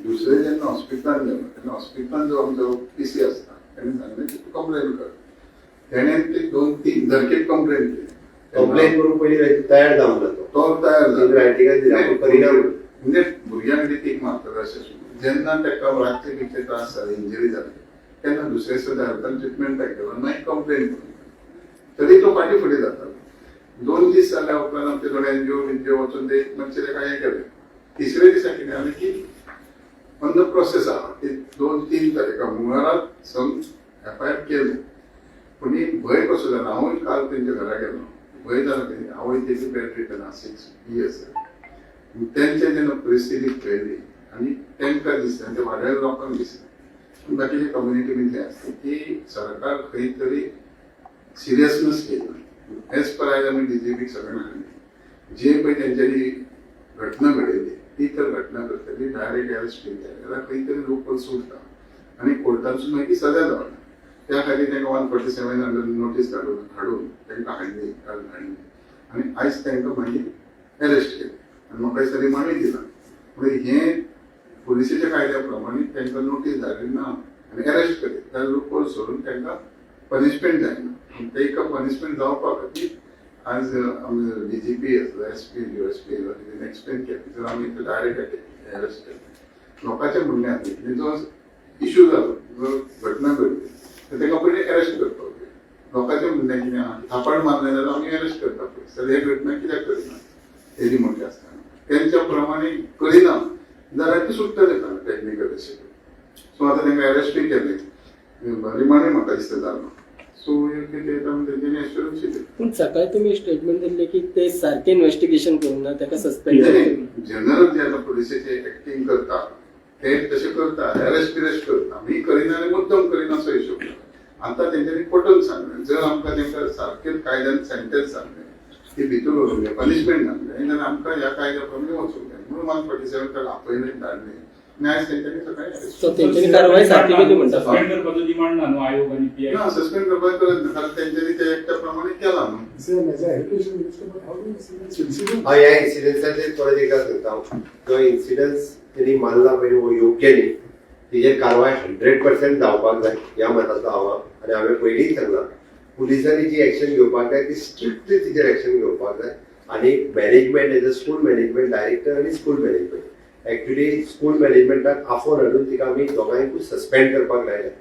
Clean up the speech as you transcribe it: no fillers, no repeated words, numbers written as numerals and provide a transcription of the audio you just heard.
दुसरें जेन्ना हॉस्पिटलान गेलो तेन्ना हॉस्पिटलान जो आमचो पीसी आसता तेणें सांगलें की तूं कंप्लेन कर. तेणें ती दोन तीन धरकेक कंप्लेन केली. कंप्लेन करूंक पयलीं तयार जावंक ना तो. तो तयार तेणी रायटिंगान दिलें, आपूण करिना म्हणून. म्हणजे भुरग्यांक तीक मारतले अशें. जेन्ना ताका रातचे बितचे त्रास जाले, इंजरी जाली, तेन्ना दुसरे सुद्दां हेल्थान ट्रिटमेंटाक गेलो, मागीर कंप्लेन करून तरी तो फाटीं फुडें जातालो. 2 दीस जाल्या उपरांत आमचे थोडे एनजीओ बिनजीओ वचून ते मातशे ताका हें केलें. तिसरे दिसा कितें जालें की ऑन the process आहा की 2-3 तारीख मंगळाराक सावन एफआयआर केलें. पूण एक भंय कसो जाला, हांवूय काल तेंच्या घरा गेलो, भंय जाला की आवय तेजी बेड रिटन आहा 6 इयर्स. तेंचे जेन्ना परिस्थिती पळयली आनी तांकां दिसलें, ते वाड्यार लोकांक दिसलें, पूण बाकीचे कम्युनिटी बी थंय आसली की सरकार खंय तरी सिरियसनेस घेयना. एज पर आयज आमी डीजीपीक सगळ्यांक हाडली, जे पळय तेंच्यांनी घटना घडयली ती तर घटना करतली डायरेक्ट अरेस्ट केली जाल्यार खंय तरी लोकल सुटता आनी कोर्टांतसून मागीर सजा जावना. त्या खातीर तांकां 147 अंडर नोटीस धाडून हाडून तांकां हाडली, काल हाडली आनी आयज तांकां मागीर अरेस्ट केले आनी म्हाका दिसता रिमांडूय दिला. म्हणजे हें पुलिसेच्या कायद्या प्रमाणे तांकां नोटीस धाडली ना आनी अरेस्ट केले जाल्यार लोकल सोडून तांकां पनिशमेंट जायना. तांकां पनिशमेंट जावपा खातीर आज आमचे डीजीपी आसलो, एसपी, डीएसपी आसलो, तेणी एक्सप्लेन केलें, जर आमी डायरेक्ट अरेस्ट केले, लोकांचें म्हणणें आसलें की जो इशू जालो, जो घटना घडली, तर ताका पयलीं अरेस्ट करपाक जाय. लोकांचें म्हणणें कितें आहा, थापड मारलें जाल्यार आमी अरेस्ट करता पळय, तर हे घटना कित्याक करिना? येदी मोठी आसतना तेंच्या प्रमाणे करिना जाल्यार ती सुट्टले टॅक्निकल अशें. सो आतां तांकां अरेस्टूय केले, रिमांडूय म्हाका दिसता जालो. सो कितें तेंच्यांनी एश्युरन्स दिलें. पूण सकाळी तुमी स्टेटमेंट दिल्ले की ते सारकें इन्व्हेस्टिगेशन करूंक ना, ताका सस्पेंड. जनरल जे आता पुलिसेचे एक्टिंग करता ते तशें करता, अरेस्ट बिरेस्ट करता, आमी करिना आनी मुद्दम करिना असो हिशोब. आता तेंच्यांनी पटोवन सांगलें, जर आमकां तांकां सारकें कायद्यान सेंटेन्स सांगलें ती भितर व्हरूंक जाय, पनिशमेंट सांगलें जाल्यार आमकां ह्या कायद्या प्रमाणे वचूंक जाय म्हणून 147 ताका आपयलें, धाडलें आनी आयज तेंच्यांनी सकाळी arrest. सो तेंच्यांनी कारवाय सारकी केली म्हणटा. सस्पेंड करपाचो डिमांड ना न्हू आयोग आणि पीआय? ना, सस्पेंड करपाक गरज ना, कारण तेंच्यांनी ते एकट्या प्रमाणे केला न्हू. Sir, as a education minister, but how do you see this incident? हांव ह्या इन्सिडन्साचेर परत एकदां सांगता हांव. जो इन्सिडन्स तेणी मानला पळय हो योग्य न्ही. तेजेर कारवाय 100% जावपाक जाय ह्या मताचो हांव आहा. आनी हांवें पयलींच सांगलां, पुलिसांनी जी एक्शन घेवपाक जाय ती स्ट्रिक्टली तिचेर एक्शन घेवपाक जाय आनी management as a school management director आनी स्कूल मॅनेजमेंट, एक्चुली स्कूल मॅनेजमेंटाक आफोवन हाडून तिका आमी दोगांयकूय सस्पेंड करपाक लायलें.